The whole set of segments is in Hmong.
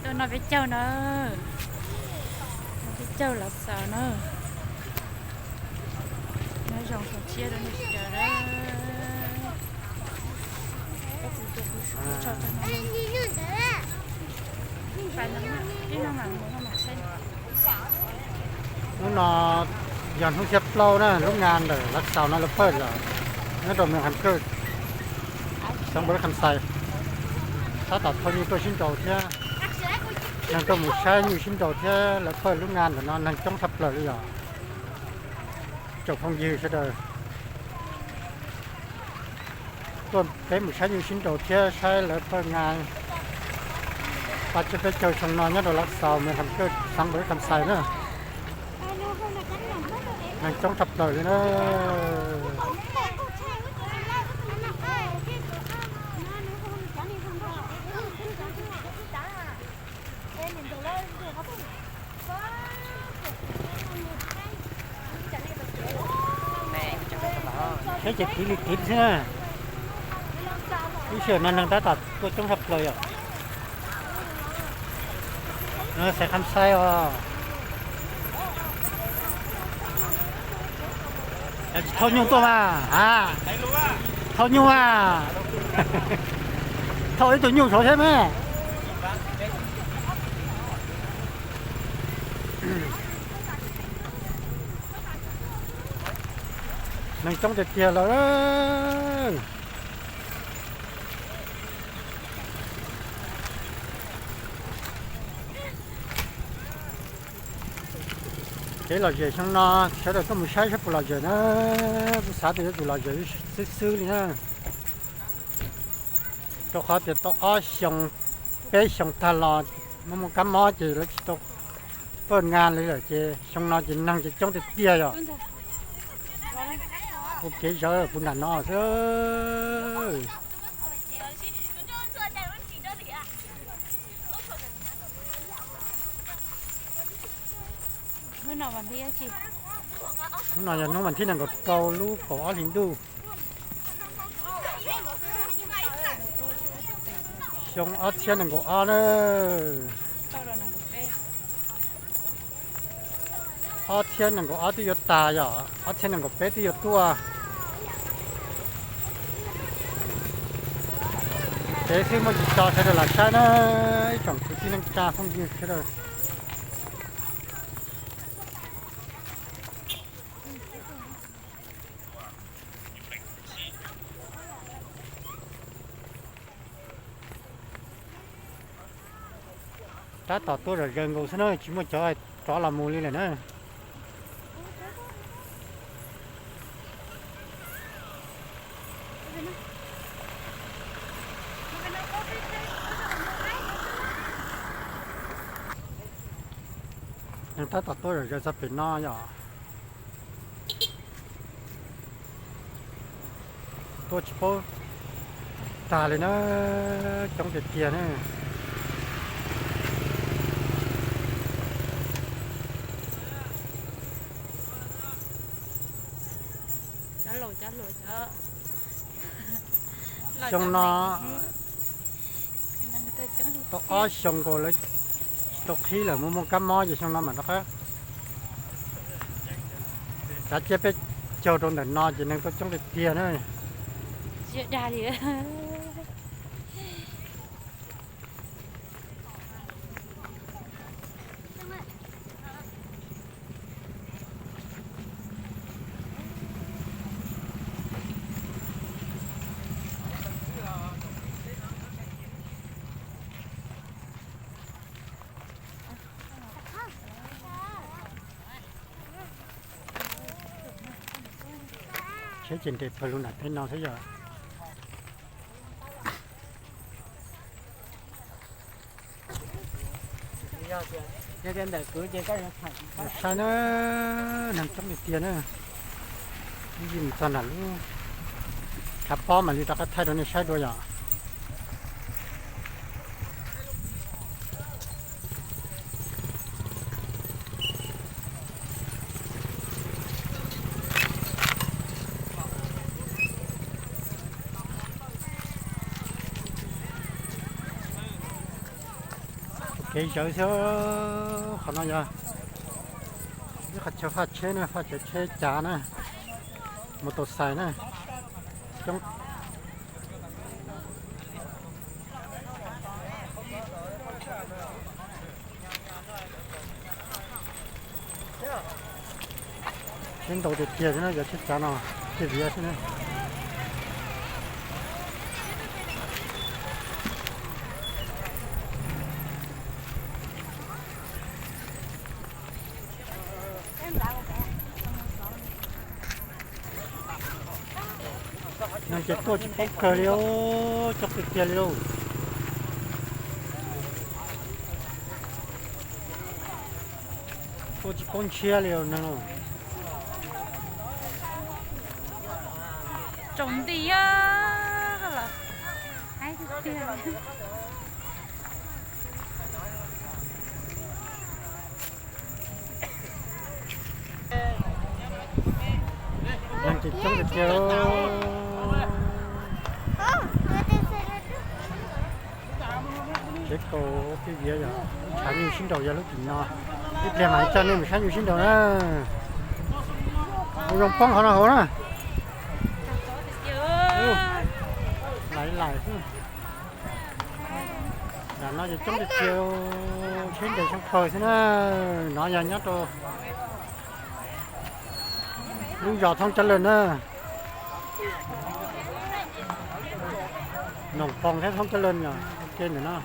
Tuaj noj peb caug na, noj peb caug Lav Xaus na. Nyob zoo txhua tus sawv daws na. Hnub no yog hnub thib plaub na, lub nga ntawm Lav Xaus no lawv phawj lawm, nyob rau Moos Kham Kwj, xeev Npaus Lis Kham Xais. Tab tom thauj nyuj tuaj sib nraus thiab, neeg tuaj mus saib nyuj sib nraus thiab lawv phawj lub nga ntawm no neeg coob tshaj plaws li yom. Tsoom phooj ywg sawv daws, tuaj peb mus saib nyuj sib nraus thiab saib lawv phawj nga pab tsiab peb caug xyoo no nyob rau Lav Xaus, Moos Kham Kwj, xeev Npaus Lis Kham Xais na. Neeg coob tshaj plaws li na. Saib ces tiv li tiv xwb na. Lub sij hawm no neeg tab tom tuaj coob tshaj plaws yom. Xeev Kham Xais os. Yog tsis thauj nyuj tuaj mas a, thauj nyuj a, thauj ib tug nyuj saud thiab mas. Neeg coob tiag tiag lawm. Kev lom zem xyoo no sawv daws tuaj mus saib saib puas lom zem na. Kuv xav tias yuav tsum lom zem xwb xwb li na, rau qhov tias tau ob xyoo peb xyoo tag los muaj muaj kab mob ces lawv tsis tau phawj nga li lawm ces xyoo no ces neeg ces coob tiag tiag yom. Ua kev zawv kuv nram no xwb. Hnub no yog hnub vas thib nees nkaum rau lub kaum ob hlis ntuj, xyoo ob txhiab nees nkaum ob na. Ob txhiab nees nkaum ob twb yuav tas yom, ob txhiab nees nkaum peb twb yuav tuaj. Peb xwb muaj tsis tso sawv daws los saib na, ib tsoom kwv tij neej tsa phooj ywg sawv daws. Tab tom tuaj zom zaws nkaus xwb na, tsis muaj cov rov los mus li lawm na. Neeg tab tom tuaj zom zaws txog pem no yom. Tuaj tsis paub tag li na, coob tiag tiag na. Xyoo no tau ob xyoo nkaus lawv tsis tau qhib lawm, muaj muaj kab mob ces xyoo no mam rov qab. Tsav ciaj peb caug rau ntawm no ces neeg tuaj coob tiag tiag na. Tsheb ces nres pawg lug nram tej no xwb yom. Saib na, neeg coob tiag tiag na. Ib ntsis mus txog nram lub tshav pob mam li rov qab thaij rau nej saib dua yom. Kev zawv xwb, qhov no yog ib qhov chaw faj tsheb na, faj cov tsheb cav na, mus tus xais na, coob. Tsheb ntau tiag tiag xwb na, cov tsheb cav no thiaj viav xwb na. Neeg ces tuaj tsis paub kawg li, coob tiag tiag li lauj. Tuaj tsis paub ntshiab li neeg. Tsaus nti los haib tiag tiag. Neeg ces coob tiag tiag. Tsev kaus pheej viav yog tshav nyuj sib nraus yog lub tim no. Ib pliag mam li coj nej mus saib nyuj sib nraus na. Ua zoo poob qhov no hauv na. Lais lais xwb. Nram no ces coob tiag tiag, tsheb nres xyoo pawg xwb na. No yog nyob rau lub zos Thoob Cab Lawj na. Noom Poos thiab Thoob Cab Lawj yog ua ke ntawm no.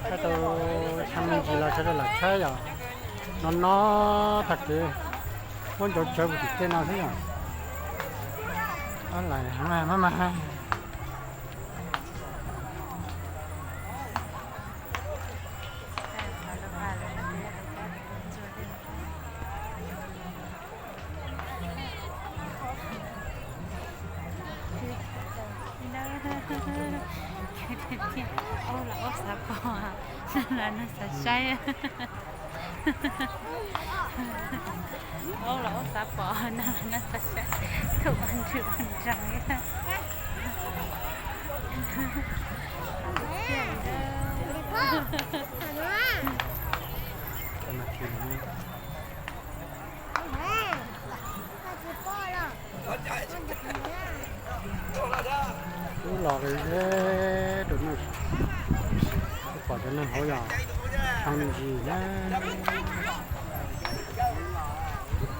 Saib tau tshav me ntsis los sawv daws lam tshaib yom. No no tag kev muab ncauj tsawv mus tim tej no xwb yom. Lais heev maj mag. Aub los aub xav pom, neeg los neeg xav saib. Aub los aub xav pom, neeg los neeg xav saib. Tus ua ntswg ua nreeg li. Twb los rau no, pom cov neeg hauv yog heev ntsis na.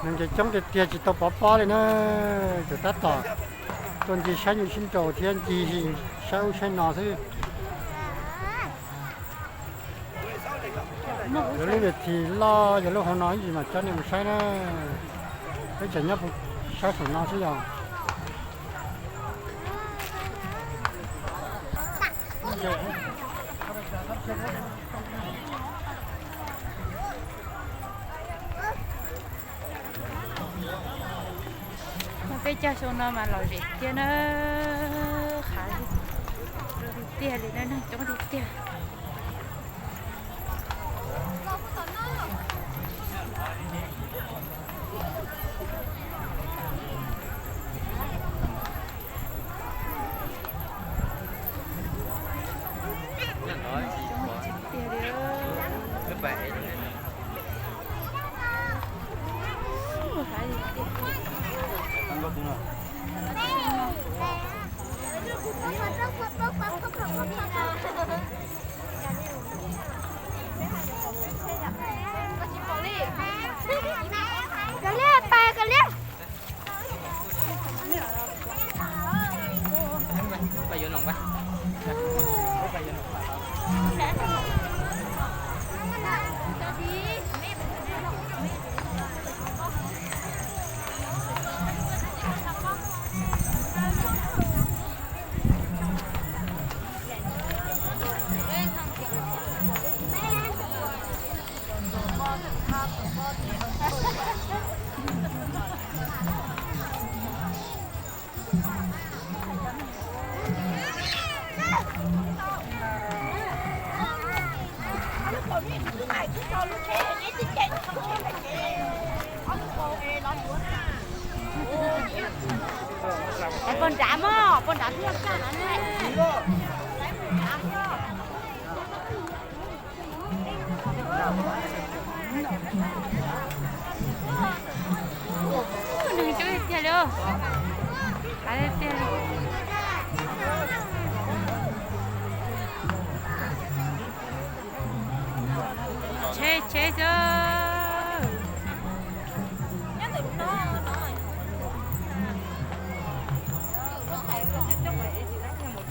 Neeg ces coob tiag tiag tsis tau pov pob li na. Ces tab tom tuaj ncig saib nyuj sib nraus thiab ncig saib ub saib no xwb. Yog lub ves this loj, yog lub hauv no ib ntsis mam coj nej mus saib na. Peb tseem nyob saib saum no xwb yog. Peb caug xyoo no mas lom zem tiag na, qhav tiag li na, neeg coob tiag tiag. Pos nrad mog, pos nrad thiaj kaj no ne. Neeg coob tiag tiag li, tiag tiag. Tsheb tsheb xwb.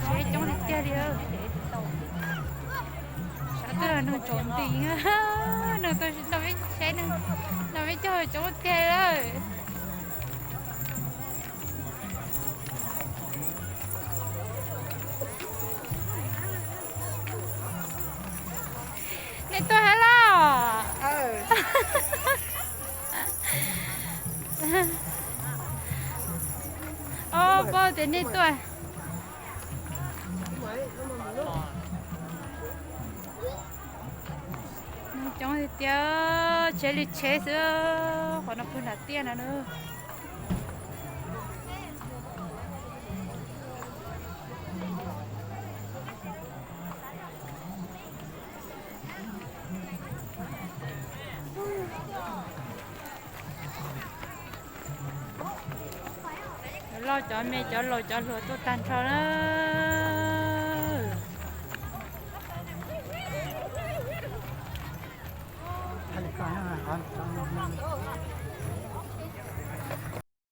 Tsheb coob tiag tiag li. Sab twg los neeg tsaus nti, neeg tuaj saib, nrog peb caug coob tiag lawm. Nej tuaj hab los? Os, paub tias nej tuaj. Neeg coob tiag tiag, tsheb li tsheb xwb, qhov no pw nram tiaj no na. Cov loj cov me cov laus cov hluas tuaj tag nrho na.